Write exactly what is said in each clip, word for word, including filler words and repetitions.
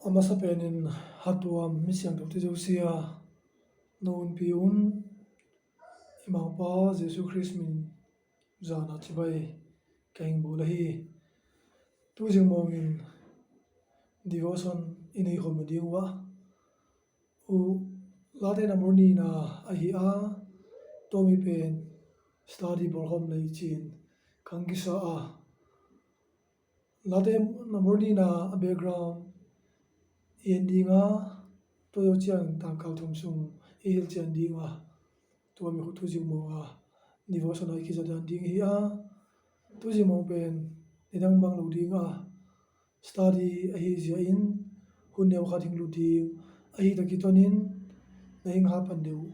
A masa penin hatuam mi siangthote zosia, no unpi un, i Mangpa Jesu Khrist min zana cibai ka hing bawl ahi. Tuzing mawngin devotion i nei khawm ding uh ah, u Late number nihna ahi a, tua mi pen study bawlkhawm lei cin kang kisa a, Late number nihna a background i en ding a, tua zo ciang tangkal thum sung i hilh cian ding a, tua mi khu tuzing mawnga devotion a i kizat dan ding hi a, tuzing mawng pen nidang bang lo ding a, study ahi zia in hun neu khat hing lut ding ahi, takitonin na hing hapan deuh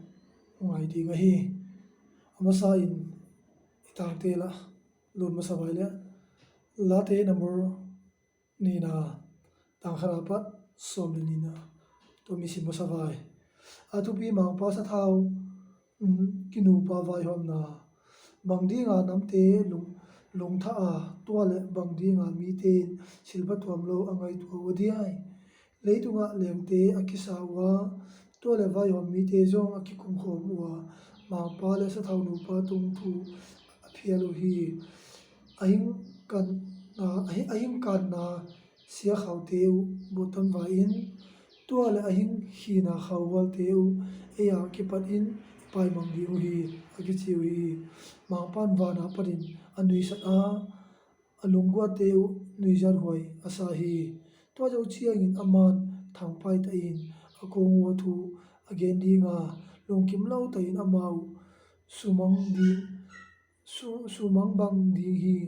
ngai ding ahi. A masa in i tangte lah lut masa vai le, Late number nihna, tang khat a pat sawm le nihna, tua mi sim masa vai. A thupi Mangpa sathau, um, kinupa vaihawmna. Bang dinga namte lung, lungtha a, tua le bang dinga mite in silpa tuam lo a ngaitua uh a diai. Leitungah lengte a kisa uh a, tua le vaihawm mite zong a kikumkhawm uh a, Mangpa le sathau nupa tung thu a phial uh hi. A hing kanna, a hing, a hing kanna sia khaute uh bawtan vai in, tua le a hing khina khauhualte uh ei a kipat in i paimang ding uh hi, a kici uh hi. Mangpan vana patin a nuisat a, a lungguatte uh nuizat huai a sa hi. Tua zo ciangin aman thangpai ta in a kong uh a thu a gen dinga, lungkim lo ta in amau sumang ding, su-, sumang bang ding hi.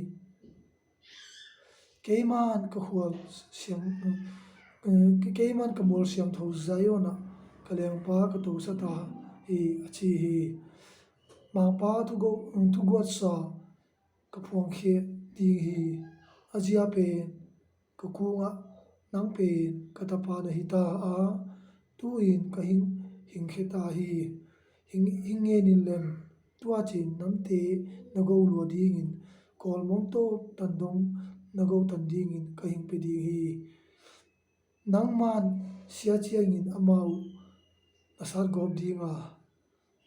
Keiman ka khual siang, eh, keiman ka mual siangtho Zion ah ka lengpa ka tosa ta hi, a ci hi. Mangpa thugo-, thuguatsa ka phuangkhia ding hi. A zia pen ka kungah, nang pen ka tapa na hi ta a, tu-in ka hing, hingkhia ta hi. Hing, hing ngen in lem, tua cin namte na go lua dingin, kawlmong tawh tandong na go tan dingin ka hing pia ding hi. Nangman sia ciangin amau na satgawp dinga,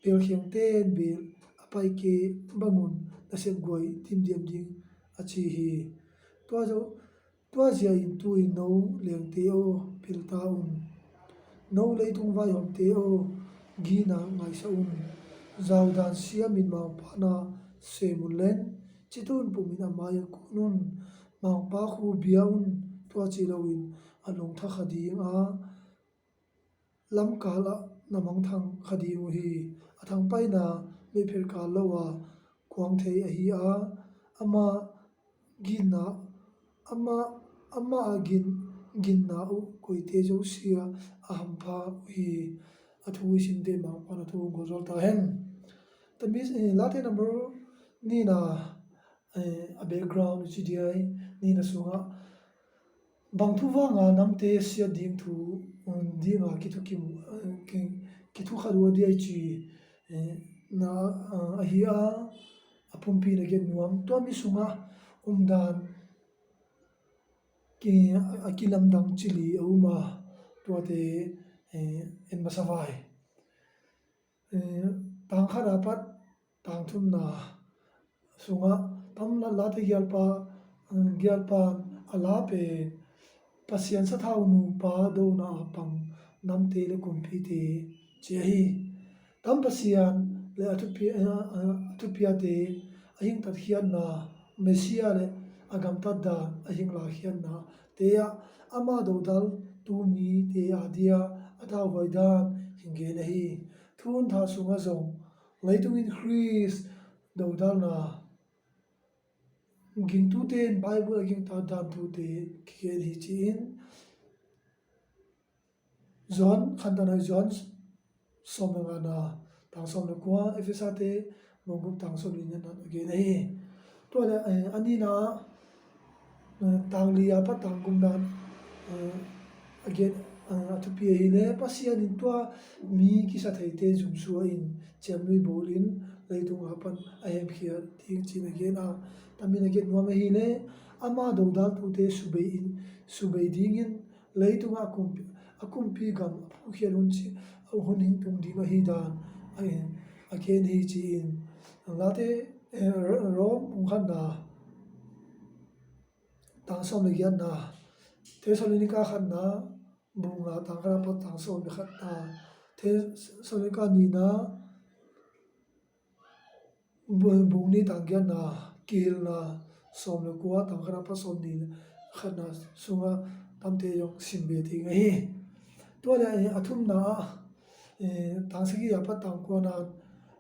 belkhiangten bel a paike bangun na sepguai dimdiam ding, a ci hi. Tua zo, tua zia in tu-in no lengte aw, pil ta un. No leitung vaihawmte aw, gina ngaihsa un. Zaudan siamin Mangpa na sem un len, citun pumin a mai-ah kun un. Mangpa khu bia un, tua ci loin a lungtha kha ding a, lamkal ah na mangthang kha ding uh hi. A thangpaina meipher kal lo a kuang thei ahi a, ama ginna, ama, ama a gin, ginna uh koite zosia a hampha uh hi. A thu i simte Mangpa na thu hong gualzawh ta hen. Tami, eh, Late number nihna, eh, a background ci diai, nihna sungah bang thu vanga namte siat ding thu, um, dinga kithukim, eh, ki, kithukhat uh a diai ci, eh, na, eh, ahi a, a pumpi na gen nuam. Tua mi sungah umdan ki, a kilamdang cili a um a, tuate, eh, en masa vai. Eh, tang khat a pat tang thumna sungah tam la, Late gialpa, eh, gialpan a la pen Pasian sathau nupa dona a pang namte le kumpite ci ahi. Tam Pasian le a thupi-, eh, eh, a thupiate a hing tatkhiatna, Messiah le a gamtat dan a hing lakhiatna te ah ama dodal tu mite a dia a dauhuai dan hing gen ahi. Thuntha sungah zong leitungin Khrist dodalna gingtute in Bible a gingtat dan thute kigen hi ci-in John, khantanai John sawm le ngana tang sawm le kua, Efesate bung guk tang sawm le nihna a gen ahi. Tua le, eh, a nihna, eh, tang li a pat tang gukna, eh, a gen, eh, a thupi ahile Pasian in tua mi kisa theite zumsua in ciamnui bawlin leitung a pan a hemkhia ding cin a gen a, tamin a gen nuam ahile ama dodaltute subei in, subei dingin leitungah a kumpi, a kumpi gam a phuhkhiat hun ci, a hun hing tung ding ahi dan a, a gen hi ci-in Late, eh, Rom bung khatna tang sawm le giatna, Thessalonika khatna bung nga tang khatna pat tang sawm le khatna, Thessalonika nihna bung, bung nih tang giatna, Kihilhna sawm le kua tang khatna pat sawm nih le khatna sungah tamte zong sim ve ding ahi. Tua le a thumna ah, eh, tang sagih a pat tang kuana,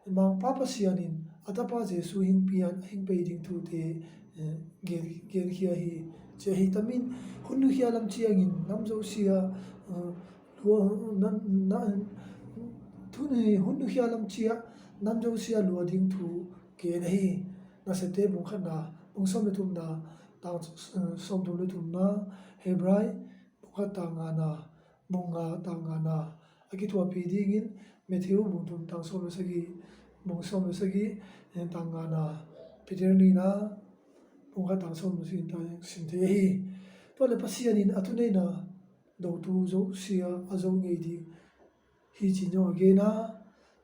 Mangpa Pasian in a Tapa Jesu hing pian a hing pei ding thute, eh, gen, genkhia hi, ci ahi. Tamin hun nukhia lam ciangin nam zosia, eh, lua, na, na, thu, eh, hun nukhia lam cia nam zosia lua ding thu gen ahi. Nasepte bung khatna, bung sawm le thumna, tang, eh, sawm thum le thumna, Hebrai bung khat tang ngana, bung nga tang ngana a kithuahpih dingin Matthew bung thum tang sawm le sagih, bung sawm le sagih, eh, tang ngana, Peter nihna bung khat tang sawm le sagih tang sim thei ahi. Tua le Pasian in a thuneihna dotu zosia a zo ngei ding hi ci-in zong a gen a,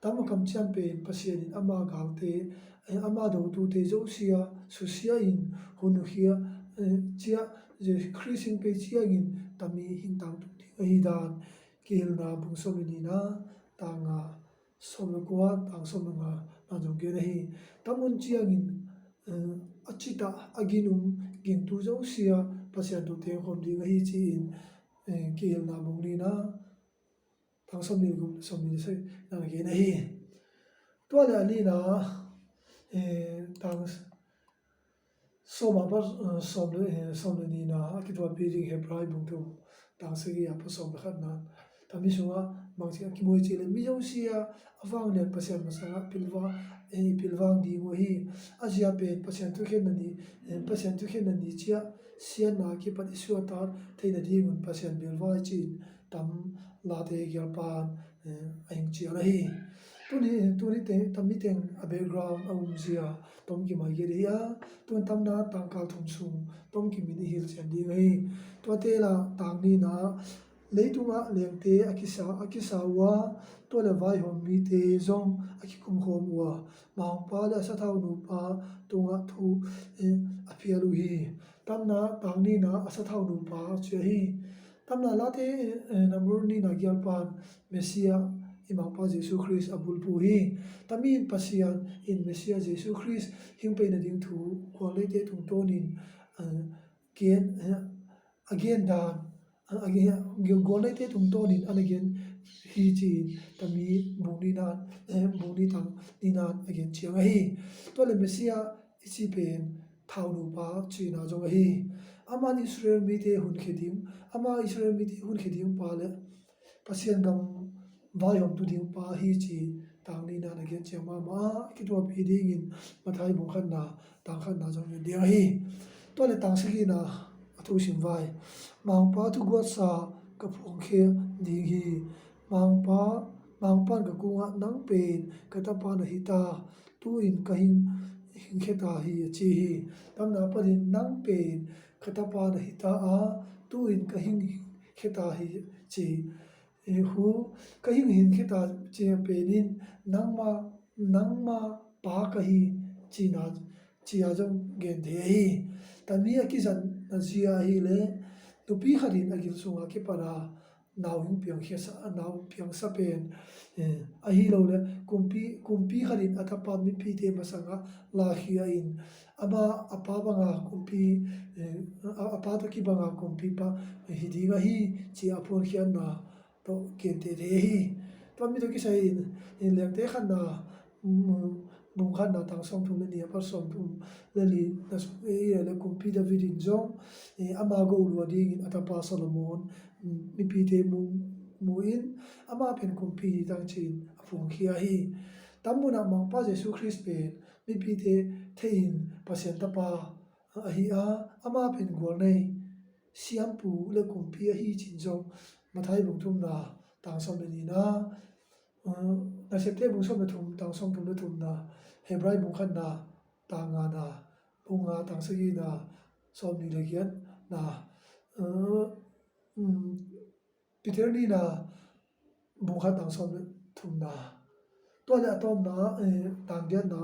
tam a kamciam pen Pasian in ama galte, eh, ama dotute zosia susia in hun nukhia, eh, ciah, Jesu Khrist hing pei ciangin tami hing tangtung ding ahi dan, Kihilhna bung sawm le nihna, tang nga, sawm le kua, tang sawm le ngana zong gen ahi. Tam hun ciangin, eh, a citah a ginum gingtu zosia Pasian tawh tengkhawm ding ahi ci-in, eh, Kihilhna bung nihna, tang sawm nih le guk, sawm nih le sagih na gen ahi. Tua le a nihna, eh, tang sawm a pat, eh, sawm le, eh, sawm le nihna a kithuahpih ding Hebrai bung thum tang sagih a pat sawm le khatna, tami sungah bangci a kimu i cih le mi zosia a vanglian Pasian masangah pilvang, eh, pilvang ding uh ahi. A zia pen Pasian thukhenna ni, eh, Pasian thukhenna ni ciah siatna kipat i suahtak theihna dingun Pasian pilvang i ci-in tam Late gialpan, eh, a hing cial ahi. Tuni, tuni te, tam mi teng a background a umzia tomkim a giat ahi a, tun tamna tangkal thum sung tomkim in i hilh cian ding ahi. Tuate la tang nihna, leitungah lengte a kisa, a kisa uh a, tua le vaihawm mite zong a kikumkhawm uh a, Mangpa le a sathau nupa tungah thu, eh, a phial uh hi. Tamna tang nihna a sathau nupa ci ahi. Tamna Late, eh, number nihna gialpan Messiah i Mangpa Jesu Khrist a bulphuh hi. Tami in Pasian in Messiah Jesu Khrist hing pei nading thu gualneite tungtawnin, eh, gen, eh, a gen dan, a, a gen, gualneite tungtawnin a na gen hi ci-in tami bung nihna, eh, bung nih tang nihna a gen ciang ahi. Tua le Messiah i cih pen thau nupa cihna zong ahi. Aman Israel mite hunkhia ding, ama Israel mite hunkhia ding pa le Pasian gam vaihawmtu ding pa hi ci tang nihna na gen ciang mahmah a, a kithuahpih dingin Matthai bung khatna, tang khatna zong gen ding ahi. Tua le tang sagihna a thu sim vai. Mangpa thuguatsa ka phuangkhia ding hi. Mangpa, Mangpan ka kungah nang pen ka tapa na hi ta, tu-in ka hing, hingkhia ta hi a ci hi. Tamna panin nang pen ka tapa na hi ta a, tu-in ka hing, hingkhia ta hi ci. Eh, hu, ka hing, hingkhia ta ci a penin nangma, nangma pa ka hi cihna, ci a zong gen thei ahi. Tami a kizatna zia ahi le nupi khatin a gil sungah kipan a nau hing piangkhia sa, nau piangsa pen, eh, ahi lo le kumpi, kumpi khatin a tapa mipite masangah lakhia in ama a pa banga kumpi, eh, a, a pa tawh kibanga kumpipa hi ding ahi ci a phuankhiatna tawh kente thei ahi. Tua mi tawh kisai in, in Lengte khatna, mm, bung khatna tang sawmthum le nih a pat sawmthum le li na sung e le kumpi David in zong, eh, ama go lua dingin a tapa Solomon, mm, mipite mu, mu in ama pen kumpi hi tang ci-in a phuangkhia hi. Tam munah Mangpa Jesu Khrist pen mipite thei in Pasian tapa ahi a, ama pen gualnei, siampu le kumpi ahi cin zong Matthai bung thumna tang sawm le nihna, uh, Nasepte bung sawm le thum tang sawmthum le thumna, Hebrai bung khatna tang ngana, bung nga tang sagihna, sawm nih le giatna, uh, Peter nihna bung khat tang sawm le thumna. Tua le a tawpna, eh, tang giatna,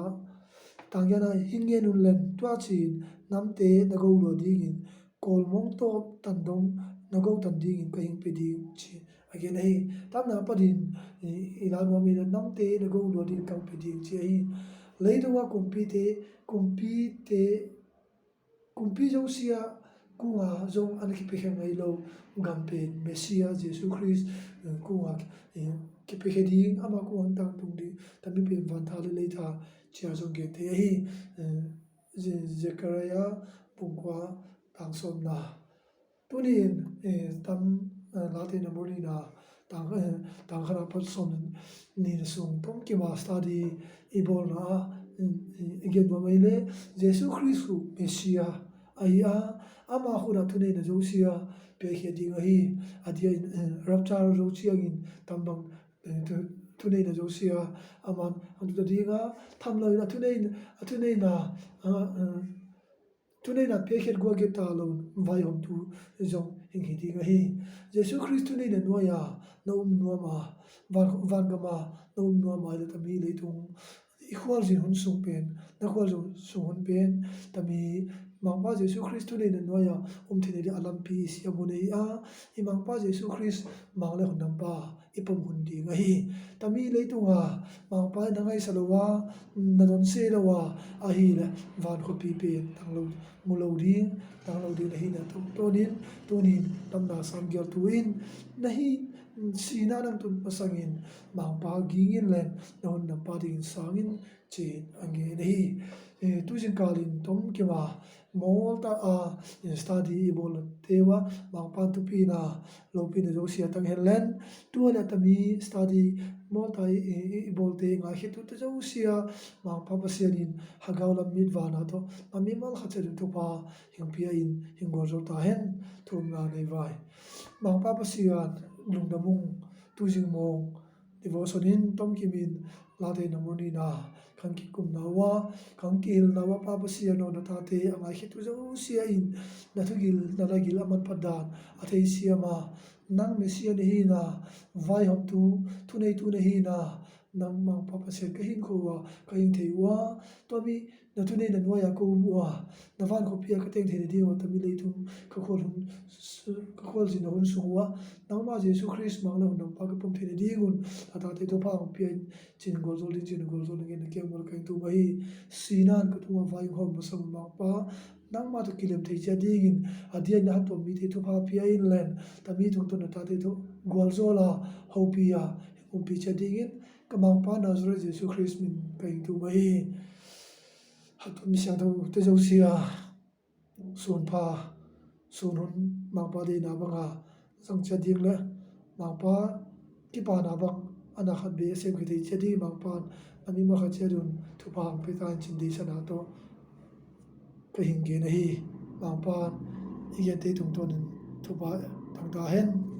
tang giatna, hih ngen un len, tua cin namte na go lua dingin, kawlmong tawp tandong na go tan dingin ka hing pia ding ci a gen ahi. Tamna panin i, i la nuam in namte na go lua dingin ka hing pia ding ci ahi. Leitung a kumpite, kumpite, kumpi zosia kunga zong an kipiakhia ngei lo gam pen Messiah Jesu Khrist, eh, kunga, eh, kipiakhia ding, ama kunga tangtung ding, tami pen vantha le leitha ci a zong gen thei ahi. Eh, Ze-, Zechariah bung kua tang sawmna. Tunin, eh, tam, eh, Late number nihna, tang, eh, tang khatna pat sawm nihna sung tomkim a study i bawlna ah, eh, eh, i gen nuam ahih leh Jesu Khrist uh Messiah ahi a, ama khut ah thuneihna zosia piakhia ding ahi. A dia in, eh, rapture zo ciangin tambang, eh, thu-, thuneihna zosia aman hong tuta ding a, tham loin a thuneihna, a thuneihna, ah, eh, thuneihna piakhia guakgeta lo vaihawmtu zong hing hi ding ahi. Jesu Khrist thuneihna nuai-a na um nuam a, van, vangam a na um nuam a, i la tami leitung i khualzin hun sung pen, na khualzin sung hun pen, tami Mangpa Jesu Khrist thuneihna nuai-a um theihna ding a lampi i siam hun ahi a, i Mangpa Jesu Khrist mang le hun nampa i pom hun ding ahi. Tami leitunga Mangpa in na ngaihsa lo a, na donse lo a, ahih leh van khuapi pen tang lo, mu lo ding, tang lo ding na hihna tungtawnin, tunin tamna samgialtu in na hih sihna nang tun masangin Mangpa ging in len na hun nampa dingin sang in ci-in a ngen ahi. Eh, tuzingkalin tomkim a mawlta a, eh, study i bawlte uh ah Mangpa thupina, lopina zosia tang hen len, tua le tami study mawlta i, i, i bawlte ngaikhiatute zosia Mangpa Pasian in Hagau lam mit vana tawh a mimal khat ciat un thupha hing pia in hing gualzo ta hen. Thumna nei vai. Mangpa Pasian lungdam ung, tuzing mawng devotion in tomkim in Late number nihna kang kikumna uh ah, kang kihilhna uh ah, Pa Pasian aw, na tate a ngaikhiattu zosia in na thugil, na lagil a manphat dan a theisiam a, nang Messiah na hihna, vaihawmtu, thuneitu na hihna, nang Mangpa Pasian ka hinkhua uh ah ka hing thei uh a, tua mi na thuneihna nuai-a ka um uh a, na van khuapi ah ka teng theihna ding uh a, tami leitung ka khual hun, ka khualzinna hun sung uh ah nangmah Jesu Khrist mang le hun nampa ka pom theihna ding un na tate thupha hong pia in ci-in gualzo ding ci-in gualzo dingin na kiang mual ka hing tum ahi. Sihna in ka tungah vai hong hawm masang un Mangpa, nangmah tawh kilem thei ciat dingin a dia in na hatuam mite thupha pia in len, tami tungtawn na tate tawh gualzo la, hopih a, hong pia ciat dingin ka Mangpa Nazareth Jesu Khrist min ka hing tum ahi. Hatuam mi siangthote zosia, sun pha, sun hun Mangpa deihna banga zang ciat ding le Mangpa kipana bang a na khat bek a sem khia thei ciat ding Mangpa in a mi ma khat ciat un thupha hong pia ta in ci-in deihsakna tawh ka hing gen ahi. Mangpa in i gente tungtawnin thupha tang ta hen.